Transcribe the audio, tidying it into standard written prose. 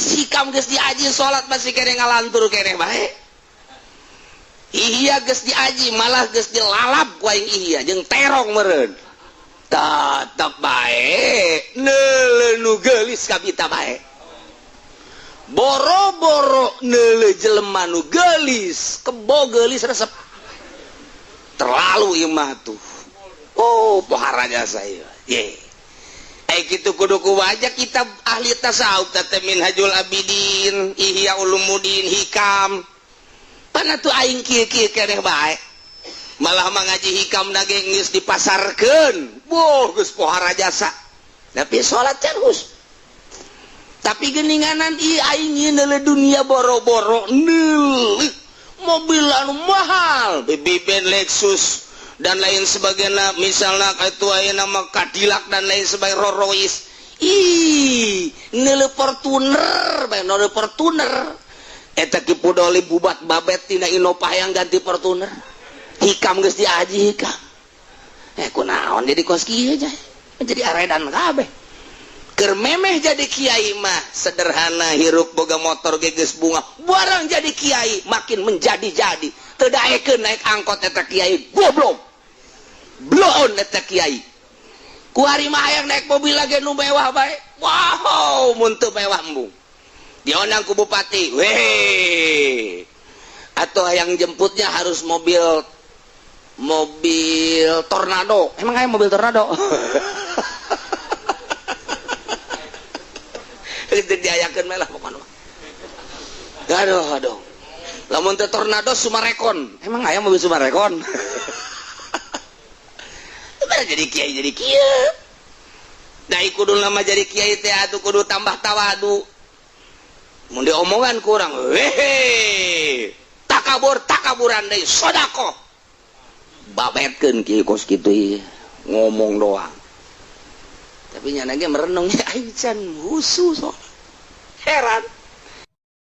Geus hikam, geus diaji, salat masih keneh ngalantur keneh bae. Ihya geus diaji, malah geus dilalap ku aing ihya jeung terong meureun, tetep bae neuleuh nu geulis kabita bae. Boro-boro neuleuh jelema nu geulis, kebo geulis resep. Terlalu ieu mah tuh. Oh, pohara jasa ieu ye. Eh, gitu kudu kumaha kitab ahli tasawuf teh, Minhajul Abidin, Ihya Ulumuddin, Hikam. Pana tuh aing kieu kieu keneh bae. Malah mangaji hikam na ge geus dipasarkeun. Boh, geus pohara jasa. Tapi salat can hus. Tapi geninganan ieu aing neuleuh dunia, boro-boro neuleuh mobil anu mahal, BB Lexus dan lain sebagainya, misalnya itu aya nama Cadillac dan lain sebagainya, Rolls Royce. Ih, neuleuh Fortuner bae, neuleuh Fortuner eta Ki Pudoli bubat babet tina Innova yang ganti Fortuner. Hikam geus diaji hikam, eh, kunaon jadi kos kieu aja, jadi aredan kabeh. Keur memeh jadi kiai mah sederhana hirup, boga motor ge geus bunga. Barang jadi kiai makin menjadi-jadi, teu daekeun naik angkot. Eta kiai goblok bloon. Eta kiai kuari mah hayang naik mobil lagi nu mewah bae. Wow, mun teu mewah embung. Diondang ku bupati weh, atau yang jemputnya harus mobil mobil tornado. Emang kayak mobil tornado itu diayakeun mah lah pokoknya. Aduh, aduh, lamun teu tornado, Sumarekon. Emang aya mobil Sumarekon? Jadi kiai jadi kiai. Dai kudu nama jadi kiai teh atuh kudu tambah tawadu. Mun diomongan kurang, wehe, takabur takaburan deui, sedekah babetkeun kieu kos kitu ieu ngomong doang. Tapi nya ge merenung ya, aing can khusu. So heran.